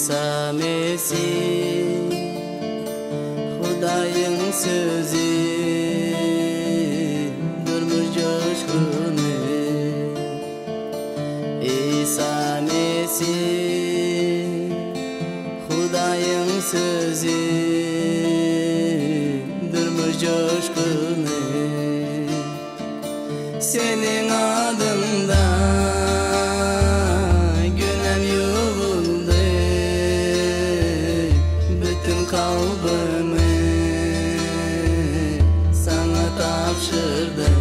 Isa Mesih Hudaýyň sözi Durmuş joşguny Isa Mesih Hudaýyň sözi Durmuş joşguny Seniň adyňda günäm ýuwuldy, Bütin kalbymy Saňa tabşyrdym.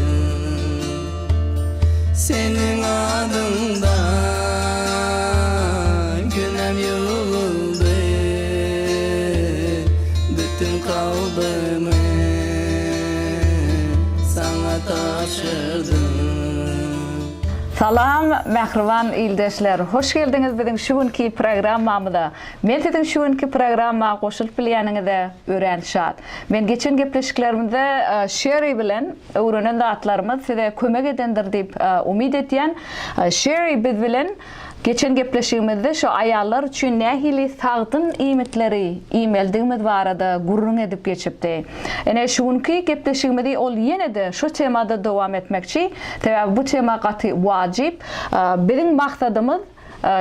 Seniň adyňda günäm ýuwuldy, Bütin kalbymy Saňa tabşyrdym. Salam mähriban ildeşler! Hoş geldiňiz biziň şu günki programmamyza. Men siziň şu günki programma goşulyp bilýäniňize örän şat. Men geçen gepleşiklerimizde Şeri bilen öwrenen zatlarymyz size kömek edendir diýip umyt etýän. Şeri biz bilen Geçen gepleşigimizde şu aýallar üçin nähili sagdyn iýmitleri iýmelidigimiz barada gürrüň edip geçipdi. Ine, şu günki gepleşigimizi ol ýene-de şu temada dowam etmekçi. Sebäbi bu tema gaty wajyp. Biziň maksadymyz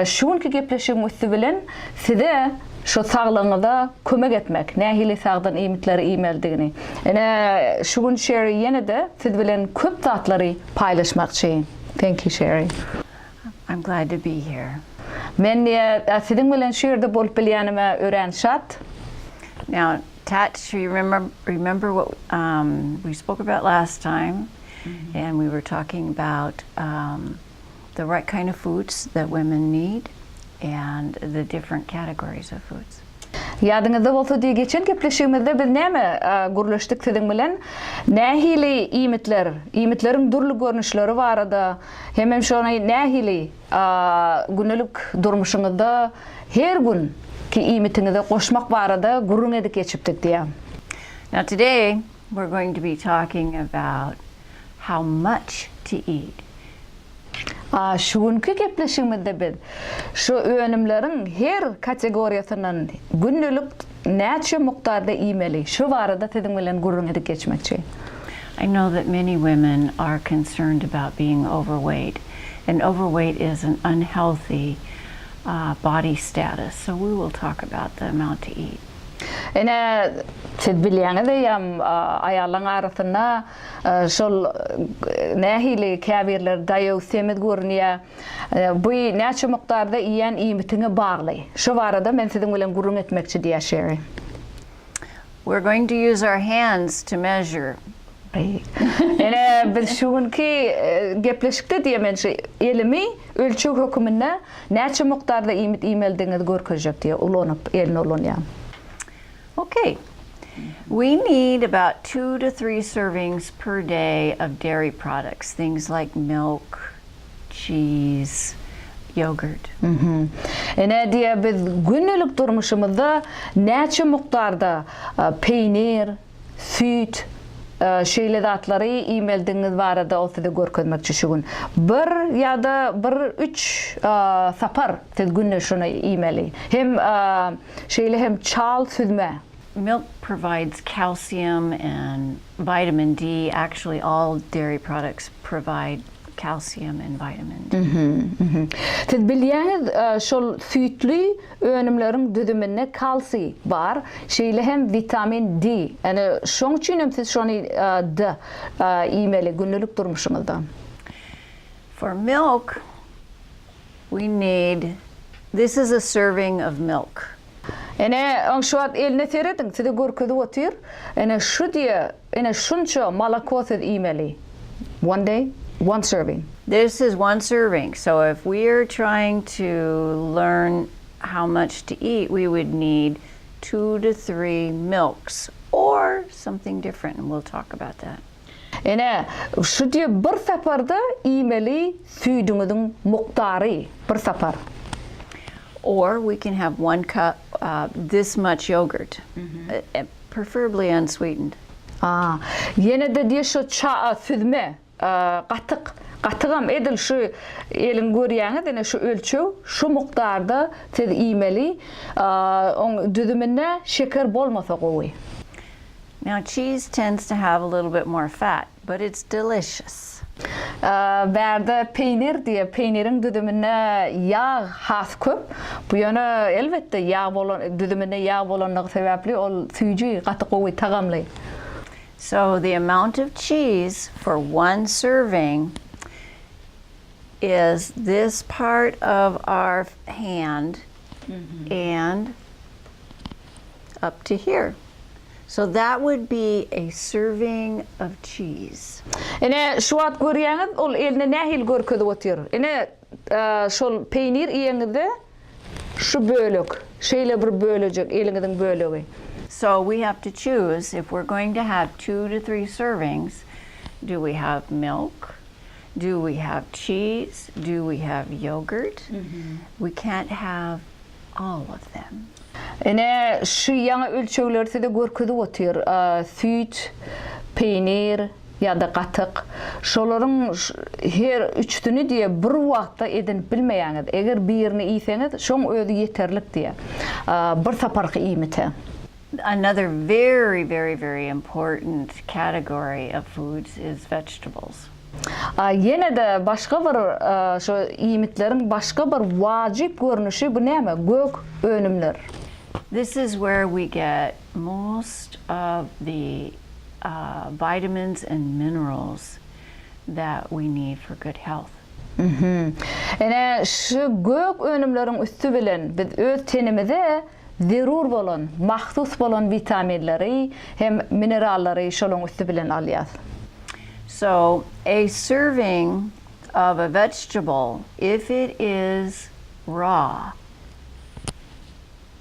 şu günki gepleşigiň üsti bilen size şu saglygyňyza kömek etmek, nähili sagdyn iýmitleri iýmelidigini. Ine, şu gün Şeri ýene-de siz bilen köp zatlary paýlaşmakçy. Thank you, Şeri. I'm glad to be here. Men siziň bilen şu ýerde bolup bilýänime örän şat. Now, Tats, you remember, remember what um, we spoke about last time, and we were talking about um, the right kind of foods that women need and the different categories of foods. Ýadyňyzda bolsa diý geçen gepleşigimizde biz näme gürleşdik siziň bilen? Nähili iýmitler, iýmitleriň dürli görnüşleri barada hemem şony nähili gündelik durmuşyňyzda her gün ki iýmitiňize goşmak barada gürrüň edip geçipdik diýýär. Now today we're going to be talking about how much to eat. A şu günki gepleşigimizde biz şu önümleriň her kategoriýasyndan gündelik näçe mukdarda iýmeli, şu barada siziň bilen gürrüň edip geçmekçi. I know that many women are concerned about being overweight and overweight is an unhealthy body status so we will talk about the amount to eat. Ine, siz bilýäňiz eýýäm aýallaryň arasynda Şol nähili käbirleri daýaw semiz görünýär. Bu näçe mukdarda iýen iýmitiňe bagly. Şu barada men siziň bilen gürrüň etmekçi diýýär Şeri. We're going to use our hands to measure. Ine biz şu günki gepleşikde diýýär men şu elimi ölçeg höküminde näçe mukdarda iýmit iýmelidigiňizi görkezjek diýýär ulanyp elini ulanýar. Okay. We need about two to three servings per day of dairy products, things like milk, cheese, yogurt. Ine diýýär, biz gündelik durmuşymyzda näçe mukdarda peýnir, süýt, şeýle zatlary iýmelidigiňiz barada ol size görkezmekçi şu gün. Bir ýa-da bir üç sapar siz günde şuny iýmeli. Hem Şeýle hem çal süzme. Milk provides calcium and vitamin D, actually all dairy products provide calcium and vitamin D. Siz bilýäňiz şol süýtli önümleriň düzüminde kalsiý bar, şeýle hem witamin D. Ýani şoň üçin hem siz şony D iýmeli gündelik durmuşyňyzda. For milk We need This is a serving of milk. Ene, oň şu wagt eline serediň, size görkezip otyr. Ene, şu diýe, ene şunça moloko siz iýmeli. One day, one serving. This is one serving. So if we are trying to learn how much to eat, we would need two to three milks or something different, and we'll talk about that. Ene, şu diýe bir saparda iýmeli süýdüňiziň mukdary, bir sapar. Or we can have one cup, this much yogurt, preferably unsweetened. A, ýene-de diýe şu ça, süzme. Gatyk. Gatygam edil şu eliň görýäňiz ine şu ölçeg, şu mukdarda siz iýmeli. Oň düzüminde şeker bolmasa gowy. Now cheese tends to have a little bit more fat, but it's delicious. Bärde peýnir diýe, peýniriň düzüminde ýag has köp. Bu ýöne elbetde ýag bolan, düzüminde ýag bolanlygy sebäpli ol süýji, gaty gowy, tagamly. So the amount of cheese for one serving is this part of our hand and up to here. So that would be a serving of cheese. Ine, şu wagt görýäňiz, ol elini nähili görkezip otyr. Ine, şol peýnir iýeňizde şu bölek, şeýle bir bölejek, eliňiziň bölegi. So we have to choose if we're going to have two to three servings, do we have milk, do we have cheese, do we have yogurt? We can't have all of them. Ine, şu ýaňy ölçegleri size görkezip otyr. Süýt, peýnir ýa-da gatyk. Şolaryň her üçüsini diýe bir wagtda edinip bilmeýäňiz. Eger birini iýseňiz, şoň özi ýeterlik diýe. Bir saparky iýmite. Another very, very, very important category of foods is vegetables. Ýene-de başga bir şu iýmitleriň başga bir wajyp görnüşi bu näme? Gök önümler. This is where we get most of the vitamins and minerals that we need for good health. Ine, şu gök önümleriň üsti bilen biz öz tenimize zerur bolan, mahsus bolan witaminleri hem minerallary şolaň üsti bilen alýas. So, a serving of a vegetable, if it is raw,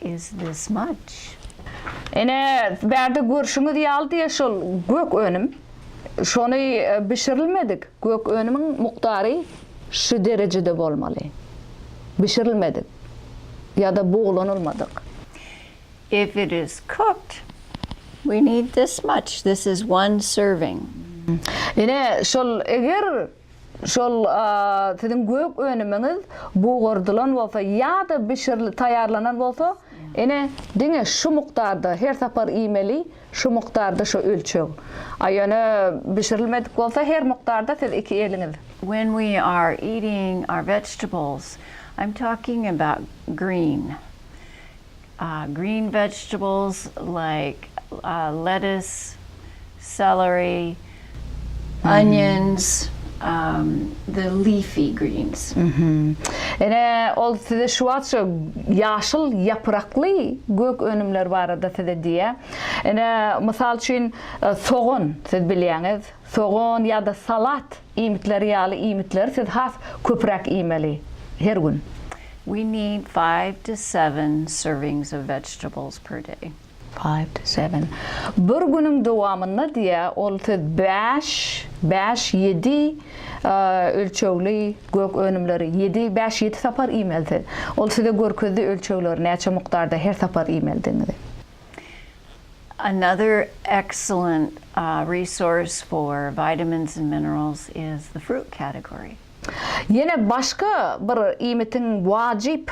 is this much. Ine, bärde görşüňiz ýaly diýe şol gök önüm. Şony bişirilmedik gök önümiň mukdary şu derejede bolmaly. Bişirilmedik ýa-da buglanylmadyk. If it is cooked, we need this much. This is one serving. Ine, şol eger şol siziň gök önümiňiz bugardylan bolsa ýa-da bişiril taýýarlanan bolsa, ine, diňe şu mukdarda her sapar iýmeli, şu mukdarda şu ölçeg. A ýöne bişirilmedik bolsa her mukdarda siz iki eliňiz. When we are eating our vegetables, I'm talking about green. Green vegetables like lettuce, celery, onions, the leafy greens. Ine, ol size şu wagt şu ýaşyl ýaprakly gök önümler barada size diýýär. Ine, mysal üçin, sogan, siz bilýäňiz, sogan ýa-da salat iýmitleri ýaly iýmitleri siz has köpräk iýmeli her gün. We need five to seven servings of vegetables per day. Five to seven. Bir günüň dowamynda diýýär, ol siz bäş, bäş, ýedi ölçegli gök önümleri ýedi, bäş, ýedi sapar iýmeli siz. Ol size görkezdi ölçegleri, näçe mukdarda her sapar iýmelidigiňizi. Another excellent resource for vitamins and minerals is the fruit category. Ýene başga bir iýmitiň wajyp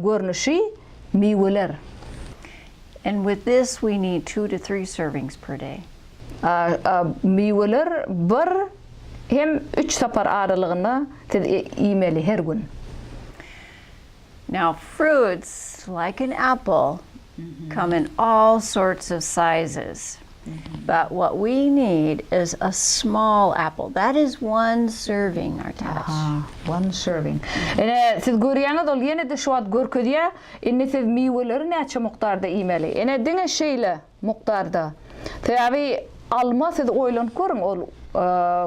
görnüşi miweler. And with this we need two to three servings per day. Miweler bir hem üç sapar aralygynda siz iýmeli her gün. Now fruits, like an apple, come in all sorts of sizes. But what we need is a small apple. That is one serving, Artaş. Aha, one serving. Ine, siz görýäňiz, ol ýene-de şu wagt görkezýär. Indi siz miweleri näçe mukdarda iýmeli? Ine, diňe şeýle mukdarda. Sebäbi alma siz oýlanyp görüň, ol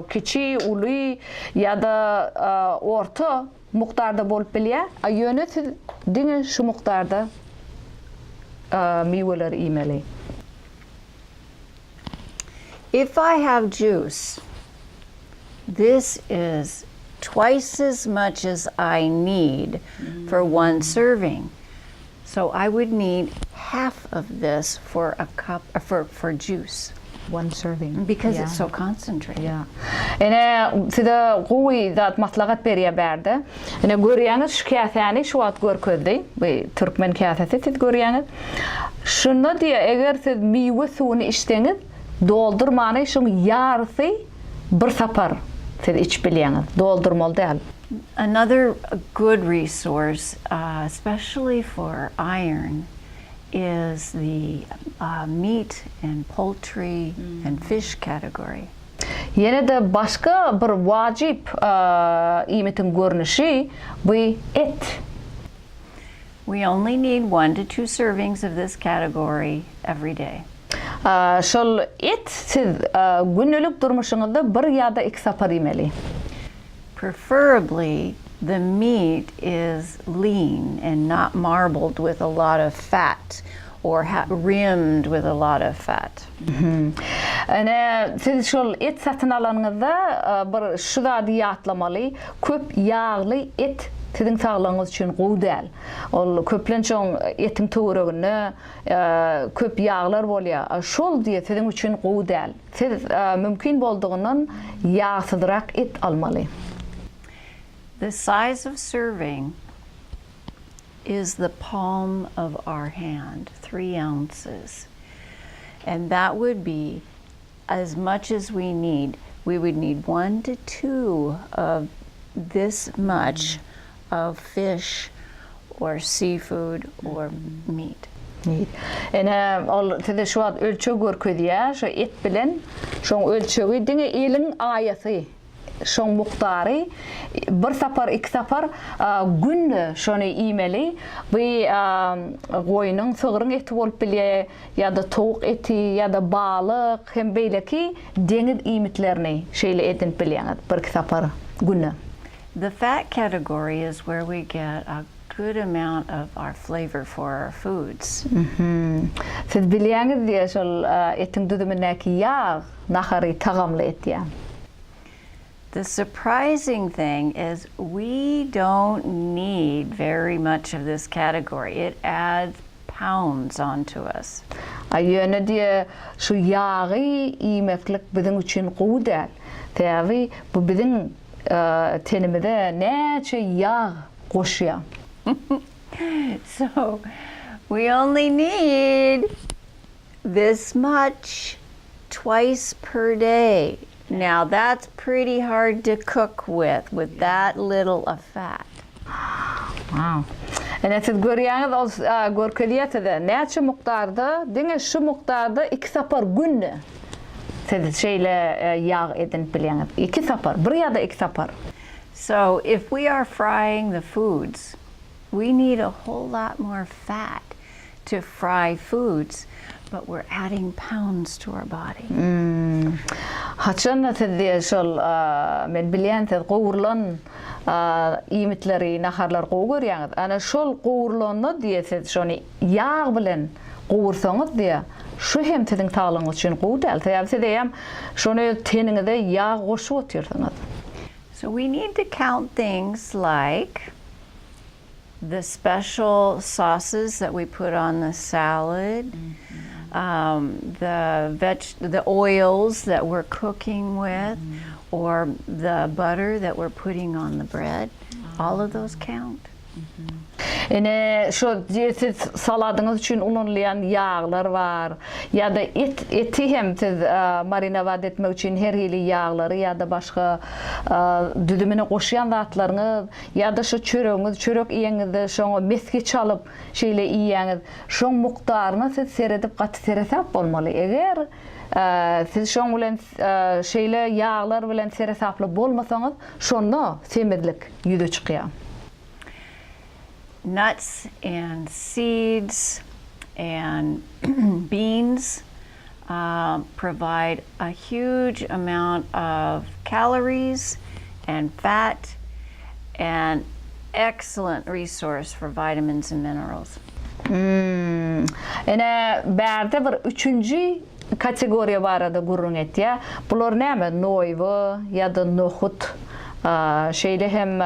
kiçi, uly ýa-da orta mukdarda bolup bilýär, a ýöne siz diňe şu mukdarda miweleri iýmeli. If I have juice, this is twice as much as I need for one serving. So I would need half of this for a cup for for juice. One serving. Because it's so concentrated. Yeah. Ine size gowy zat maslahat berýär bärde. Ine görýäňiz şu käsäni şu wagt görkezdi. Bu türkmen käsesi siz görýäňiz. Şunda diýýär eger siz miwe suwuny içseňiz doldurmany şuň ýarysy bir sapar siz içip bilýäňiz. Doldurmaly däl. Another good resource especially for iron is the meat and poultry and fish category. Ýene-de başga bir wajyp iýmitiň görnüşi bu et. We only need one to two servings of this category every day. Şol et siz gündelik durmuşyňyzda bir ýa-da iki sapar iýmeli. Preferably the meat is lean and not marbled with a lot of fat or rimmed with a lot of fat. Ine, siz şol et satyn alanyňyzda bir şu zady ýatlamaly, köp ýagly et siziň saglygyňyz üçin gowy däl. Ol köplenç oň etiň töwereginde köp ýaglar bolýar. Şol diýe siziň üçin gowy däl. Siz mümkin boldugyndan ýagsyzrak et almaly. The size of serving is the palm of our hand, three ounces. And that would be as much as we need. We would need one to two of this much of fish or seafood or meat. Meat. Ine, ol size şu wagt ölçeg görkezýär, şu et bilen şoň ölçegi diňe eliň aýasy, şoň mukdary bir sapar, iki sapar günde şony iýmeli. Bu goýnuň, sygryň eti bolup bilýär, ýa-da towuk eti, ýa-da balyk hem beýleki deňiz iýmitlerini şeýle edinip bilýäňiz bir-iki sapar günde. The fat category is where we get a good amount of our flavor for our foods. Siz bilýäňiz diýe şol etiň düzümindäki ýag nahary tagamly etýär. The surprising thing is we don't need very much of this category. It adds pounds onto us. A ýöne diýe şu ýagy iýmeklik biziň üçin gowy däl. Sebäbi bu biziň tenimize näçe ýag goşýar. So we only need this much twice per day. Now that's pretty hard to cook with, with that little of fat. Wow. Ine siz görýäňiz ol görkezýär size näçe mukdarda diňe şu mukdarda iki sapar günde siz şeýle ýag edinip bilýäňiz. Iki sapar, bir ýa-da iki sapar. So if we are frying the foods, we need a whole lot more fat to fry foods, but we're adding pounds to our body. Haçanda siz diýe şol men bilýän siz gowrulan iýmitleri, naharlary gowy görýäňiz. Ana şol gowrulanda diýe siz şony ýag bilen gowursaňyz diýe şu hem siziň saglygyňyz üçin gowy däl. Sebäbi siz eýýäm şony teniňize ýag goşup otyrsyňyz. So we need to count things like the special sauces that we put on the salad, um, the veg, the oils that we're cooking with, or the butter that we're putting on the bread. All of those count. Ine şu siz saladyňyz üçin ulanylýan ýaglar bar. Ýa-da et eti hem siz marinowat etmek üçin her hili ýaglary ýa-da başga düzümine goşýan zatlaryňyz Ýa-da şu çöregiňiz, çörek iýeňizde şoňa mesge çalyp, şeýle iýýäňiz. Şoň mukdaryna siz seredip gaty seresap bolmaly. Eger siz şoň bilen şeýle ýaglar bilen seresaply bolmasaňyz, şonda semizlik ýüze çykýar. Nuts and seeds and beans provide a huge amount of calories and fat and excellent resource for vitamins and minerals. Hmm. Ine, bärde bir üçünji kategoriýa barada gürrüň etýär. Bular näme? Noýba ýa-da nohut, şeýle hem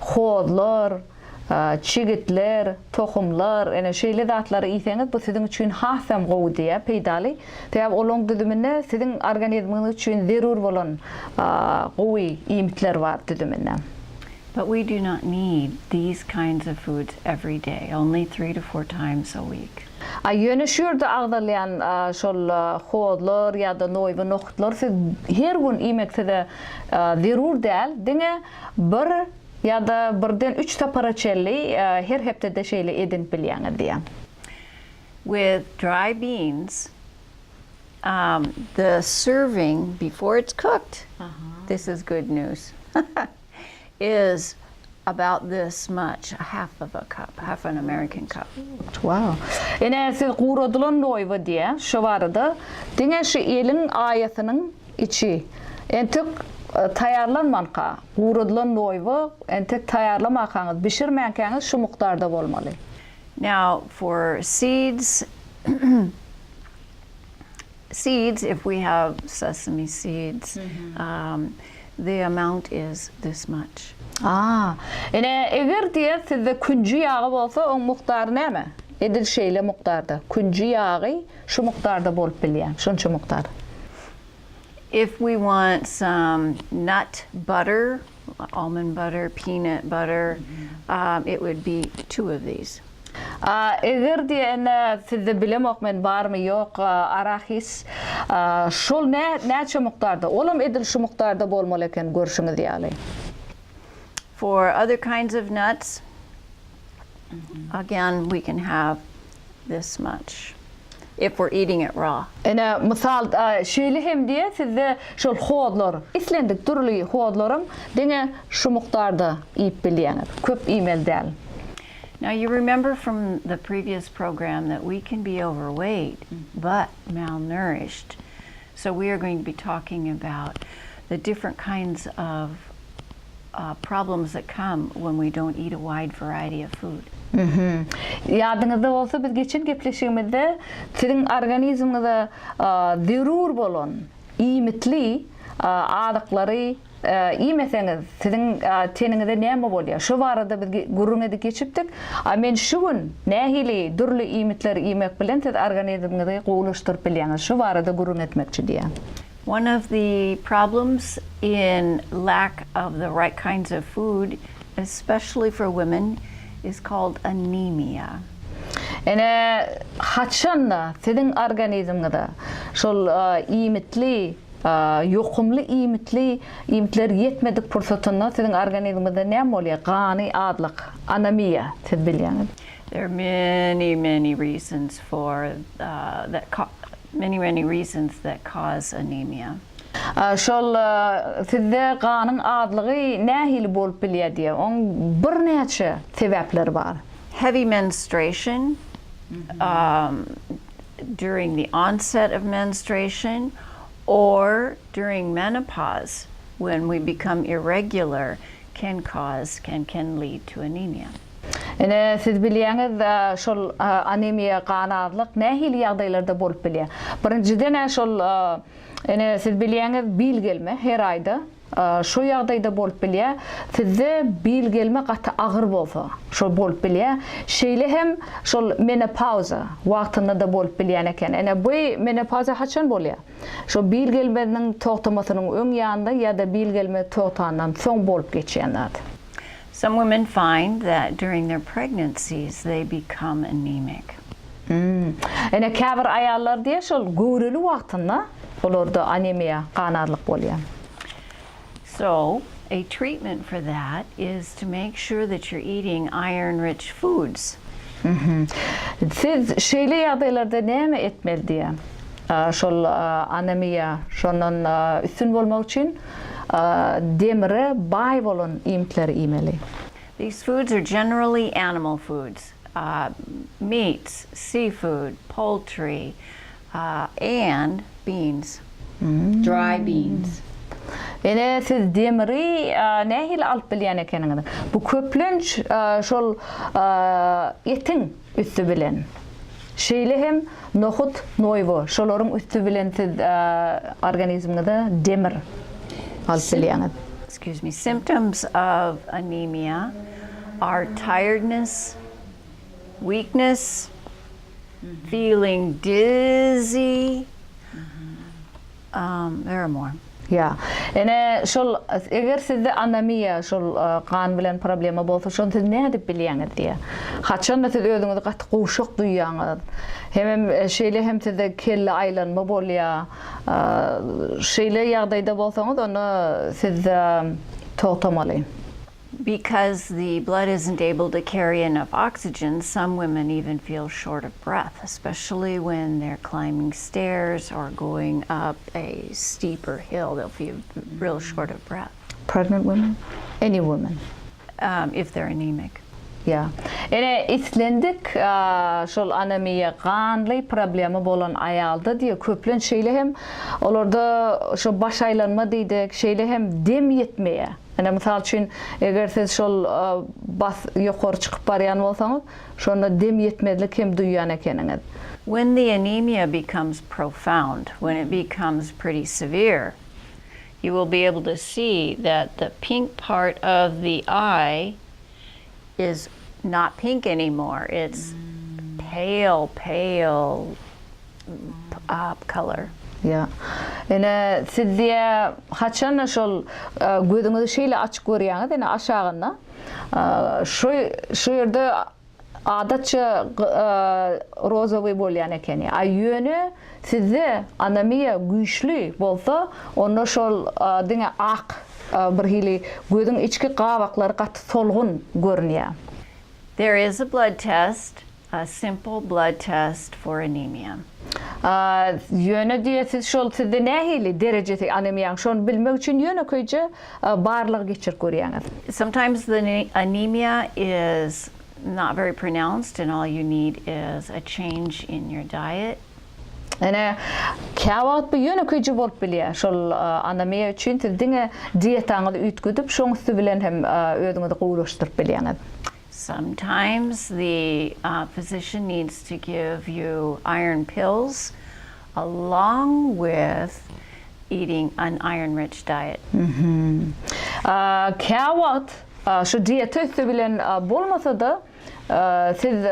hozlar. Çigitler, tohumlar, ene şeýle zatlary iýseňiz bu siziň üçin hasam gowy diýýär, peýdaly. Sebäbi olaryň düzüminde siziň organizmiňiz üçin zerur bolan gowy iýmitler bar düzüminde. But we do not need these kinds of foods every day, only three to four times a week. A ýöne şu ýerde agzalýan şol hozlar ýa-da noýba nohutlar siz her gün iýmek size zerur däl, diňe bir ýa-da birden üç sapara çenli her hepdede şeýle edinip bilýäňiz diýýär. With dry beans, the serving before it's cooked, this is good news, is about this much, half of a cup, half an American cup. Wow. Ine siz guradylan noýba diýýär, şo barada diňe şu eliň aýasynyň içi entek taýýarlanmanka, guradylan noýba entek taýýarlamakaňyz, bişirmänkäňiz şu mukdarda bolmaly. Now for seeds, seeds if we have sesame seeds, um, the amount is this much. A, ine eger diýer sizde künji ýagy bolsa oň mukdary näme? Edil şeýle mukdarda. Künji ýagy şu mukdarda bolup bilýär. Şunça mukdar. If we want some nut butter, almond butter, peanut butter, um, it would be two of these. A, eger diýende sizde bilemok men barmy ýok arahis şol nä näçe mukdarda olam edil şu mukdarda bolmaly eken görşüňiz ýaly. For other kinds of nuts, again we can have this much if we're eating it raw. Ine mysal şeýle hem diýe sizde şol hozlar islendik dürli hozlaram diňe şu mukdarda iýip bilýäňiz köp iýmeli däl. Now you remember from the previous program that we can be overweight but malnourished. So we are going to be talking about the different kinds of uh, problems that come when we don't eat a wide variety of food. Ýadyňyzda bolsa biz geçen gepleşigimizde siziň organizmiňize zerur bolan iýmitli azyklary Iýmeseňiz, siziň teniňize näme bolýar? Şo barada biz gürrüň edip geçipdik. A men şu gün nähili dürli iýmitleri iýmek bilen siz organizmiňizi gowulaşdyryp bilýäňiz, şo barada gürrüň etmekçi diýýän. One of the problems in lack of the right kinds of food, especially for women, is called anemia. Ine, haçan-da siziň organizmiňize şol iýmitli Ýokumly iýmitli iýmitler ýetmedik pursatynda siziň organizmiňizde näme bolýar? Gany azlyk, anemiýa, siz bilýäňiz. There are many, many reasons for that many, many reasons that cause anemia. Şol sizde ganyň azlygy nähili bolup bilýär diýýär. Oň birnäçe sebäpleri bar. Heavy menstruation, during the onset of menstruation or during menopause when we become irregular can cause can can lead to anemia. Ine, siz bilýäňiz, şol anemiýa, gan azlyk nähili ýagdaýlarda bolup bilýär. Birinjiden-ä şol, ine, siz bilýäňiz, bil gelme her aýda Şo ýagdaýda bolup bilýär. Sizde bil gelme gaty agyr bolsa, şo bolup bilýär. Şeýle hem şol menopauza wagtynda-da bolup bilýän eken. Ene bu menopauza haçan bolýar? Şo bil gelmeziniň togtamasynyň öň ýanynda ýa-da bil gelme togtandan soň bolup geçýän zat. Some women find that during their pregnancies they become anemic. Ene käbir aýallar diýýär şol göwreli wagtynda olarda anemiýa, ganazlyk bolýar. So, a treatment for that is to make sure that you're eating iron rich foods. Siz şeýle ýagdaýlarda näme etmeli diýýär. Şol anemiýa şondan üstün bolmak üçin demire baý bolan iýmitleri iýmeli. These foods are generally animal foods, meats, seafood, poultry, and beans, dry beans. Ine siz demiri nähili alyp bilýän ekeniňiz. Bu köplenç şol etiň üsti bilen. Şeýle hem nohut, noýba, şolaryň üsti bilen siz organizmiňize demir alyp bilýäňiz. Excuse me, symptoms of anemia. are tiredness, weakness, feeling dizzy, um, there are more. Ýa. Ene şol eger sizde anemiýa şol gan bilen problema bolsa şony siz nädip bilýäňiz diýýä. Haçanda siz özüňizi gaty gowşak duýýaňyz. Hemem şeýle hem sizde kelle aýlanma bolýa. Şeýle ýagdaýda bolsaňyz onda siz togtamaly. Because the blood isn't able to carry enough oxygen, some women even feel short of breath, especially when they're climbing stairs or going up a steeper hill. They'll feel real short of breath. Pregnant women? Any woman? Um, if they're anemic. Ýa. Ene islendik şol anemiýa ganly problema bolan aýalda diýe köplenç şeýle hem olarda şo baş aýlanma diýdik, şeýle hem dem ýetmeýä. Ene mysal üçin eger siz şol bas ýokary çykyp barýan bolsaňyz, şonda dem ýetmezlik hem duýýan ekeniňiz. When the anemia becomes profound, when it becomes pretty severe, you will be able to see that the pink part of the eye is not pink anymore. It's pale, pale uh, color. Ýa. Ene siz diýä haçanda şol gözüňizi şeýle açyk görýäňiz ene aşagynda şu şu ýerde adatça rozowy bolýan ekeni. A ýöne sizde anemiýa güýçli bolsa onda şol diňe ak bir hili gözüň içki gabaklary gaty solgun görünýär. There is a blood test, a simple blood test for anemia. Ýöne diýe siz şol sizde nähili derejesi anemiýaň şony bilmek üçin ýönekeýje barlag geçirip görýäňiz. Sometimes the anemia is not very pronounced and all you need is a change in your diet. Ine, käwagt bu ýönekeýje bolup bilýär. Şol anemiýa üçin siz diňe dietaňyzy üýtgedip, şoň üsti bilen hem özüňizi gowulaşdyryp bilýäňiz. Sometimes the physician needs to give you iron pills along with eating an iron-rich diet. Käwagt şu dieta üsti bilen bolmasa-da, Siz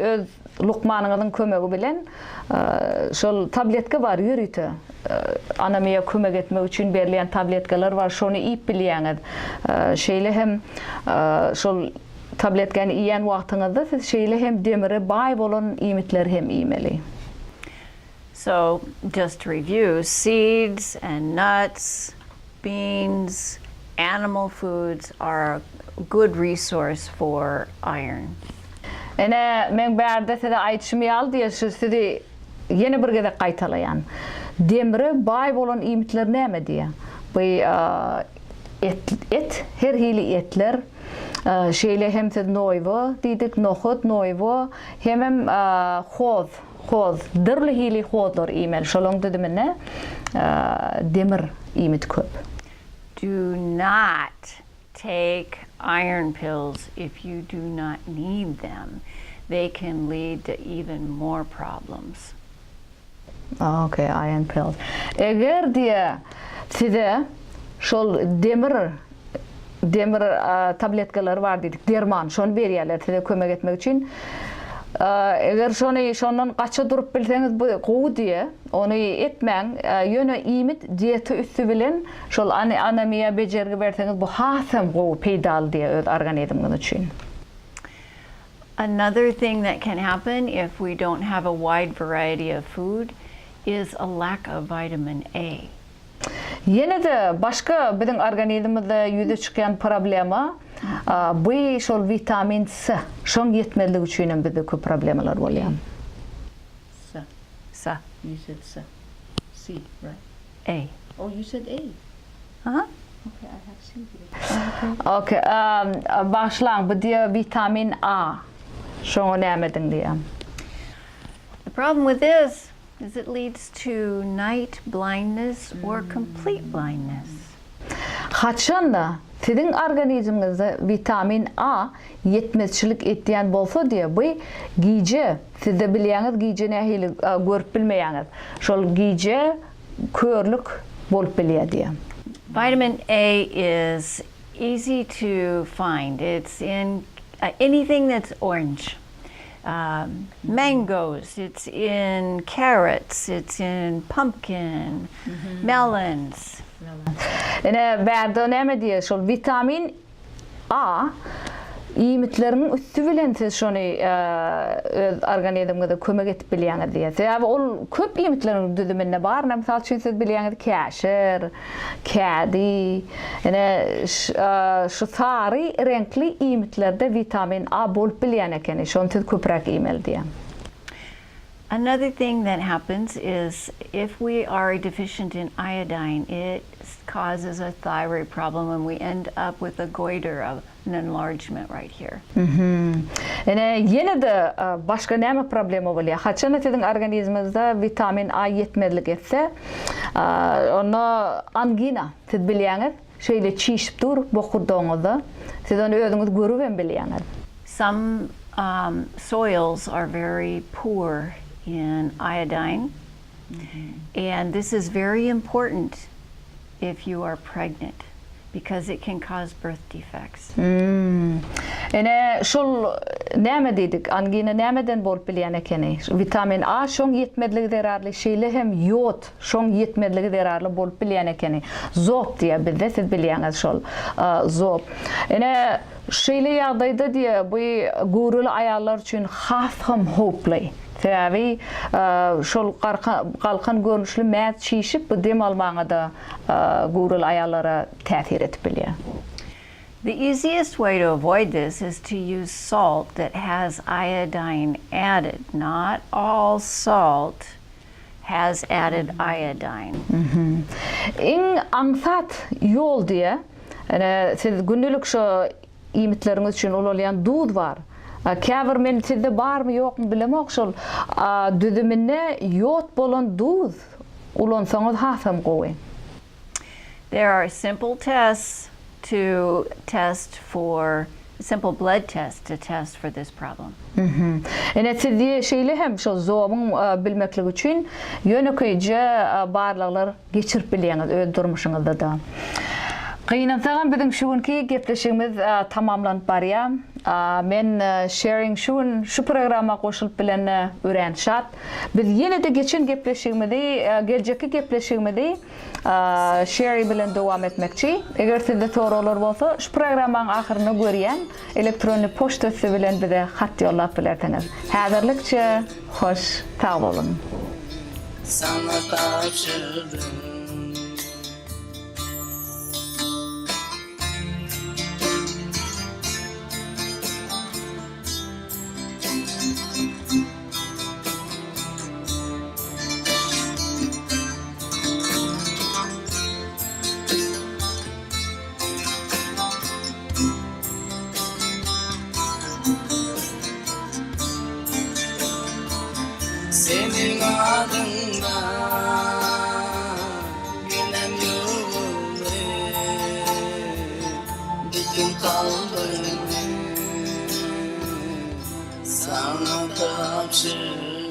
öz lukmanyňyzyň kömegi bilen şol tabletka bar ýörite anemiýa kömek etmek üçin berilýän tabletkalar bar şony iýip bilýäňiz. Şeýle hem şol tabletkany iýen wagtyňyzda siz şeýle hem demire baý bolan iýmitleri hem iýmeli. So just to review, seeds and nuts, beans, animal foods are a good resource for iron. Ine, meň bärde size aýdyşym ýaly diýe, şu sizi ýene bir gezek gaýtalaýan. Demre baý bolan iýmitler näme diýe? Bu et, et, her hili etler, şeýle hem siz noýba diýdik, nohut, noýba, hemem hoz. Hoz, dürli hili hozlary iýmeli. Şolaryň düzüminde demir iýmiti köp. Do not take iron pills if you do not need them. They can lead to even more problems. Ok, iron pills. Eger diýe size şol demir Demir tabletkalary bar diýdik, derman, şony berýärler size kömek etmek üçin. Eger şony şondan gaça durup bilseňiz bu gowy diýe, ony etmäň. Ýöne iýmit dieta üsti bilen şol anemiýa bejergi berseňiz bu hasam gowy, peýdaly diýe öz organizmiňiz üçin. Another thing that can happen if we don't have a wide variety of food is a lack of vitamin A. Ýene-de başga biziň organizmimizde ýüze çykýan problema bu şol witamin S. Şoň ýetmezligi üçin hem bizde köp problemalar bolýar. S. S. You said S. C, right? A. Oh, you said A. Uh-huh. Okay, I have C here. Okay, bagyşlaň, bu diýýär witamin A. Şoňa näme ediň diýýär. The problem with this Is it leads to night blindness or complete blindness. Haçanda siziň organizmiňizde witamin A ýetmezçilik etýän bolsa diýe bu gije sizde bilýäňiz gije nähili görüp bilmeýäňiz şol gije körlük bolup bilýä diýe. Vitamin A is easy to find. It's in. Anything that's orange. Mangoes, it's in carrots, it's in pumpkin, melons. Ine, bärde näme diýýär, şol witamin A iýmitleriň üsti bilen siz şony öz organizmiňize kömek edip bilýäňiz diýýär. Sebäbi ol köp iýmitleriň düzüminde bar. Ine, mysal üçin, siz bilýäňiz käşir, kädi, ine, şu sary reňkli iýmitlerde witamin A bolup bilýän ekeni. Şony siz köpräk iýmeli diýýär. Another thing that happens is if we are deficient in iodine, it causes a thyroid problem and we end up with a goiter, an enlargement right here. Ine, ýene-de başga näme problema bolýar? Haçanda siziň organizmiňizde witamin A ýetmezlik etse, onda angina, siz bilýäňiz, şeýle çişip dur bokurdagyňyzda. Siz ony özüňiz görübem bilýäňiz. Some soils are very poor in iodine and this is very important if you are pregnant because it can cause birth defects. Ine şol näme diýdik, angina nämeden bolup bilýän ekeni? Witamin A şoň ýetmezligi zerarly, şeýle hem ýod şoň ýetmezligi zerarly bolup bilýän ekeni. Zob diýýär bizde, siz bilýäňiz şol zob. Ine Şeýle ýagdaýda diýe, bu göwreli aýallar üçin has hem howply. Sebäbi şol galkan görnüşli mäz çişip, bu dem almaňa-da göwreli aýallara täsir edip bilýär. The easiest way to avoid this is to use salt that has iodine added. Not all salt has added iodine. Iň aňsat ýol diýe, Ine, siz gündelik şo iýmitleriňiz üçin ulalýan duz bar. Käbir men sizde barmy ýokmy bilemok şol düzüminde ýod bolan duz ulansaňyz hasam gowy. There are simple tests to test for simple blood tests to test for this problem. Ine siz şeýle hem şo zobuň bilmeklik üçin ýönekeýje barlaglar geçirip bilýäňiz öz durmuşyňyzda-da. Gynansagam biziň şu günki gepleşigimiz tamamlanyp barýar. Men Şeriň şu gün şu programma goşulyp bilenine örän şat. Biz ýene-de geçen gepleşigimizi, geljekki gepleşigimizi Şeri bilen dowam etmekçi. Eger sizde soraglar bolsa, şu programmaň ahyrynda görýän elektronny poçta üsti bilen bize hat ýollap bilersiňiz. Häzirlikçe hoş sag boluň. Saňa tabşyrdym. Seniň adyňda günem ýuwuldy, Bütin kalbymy saňa tabşyrdym.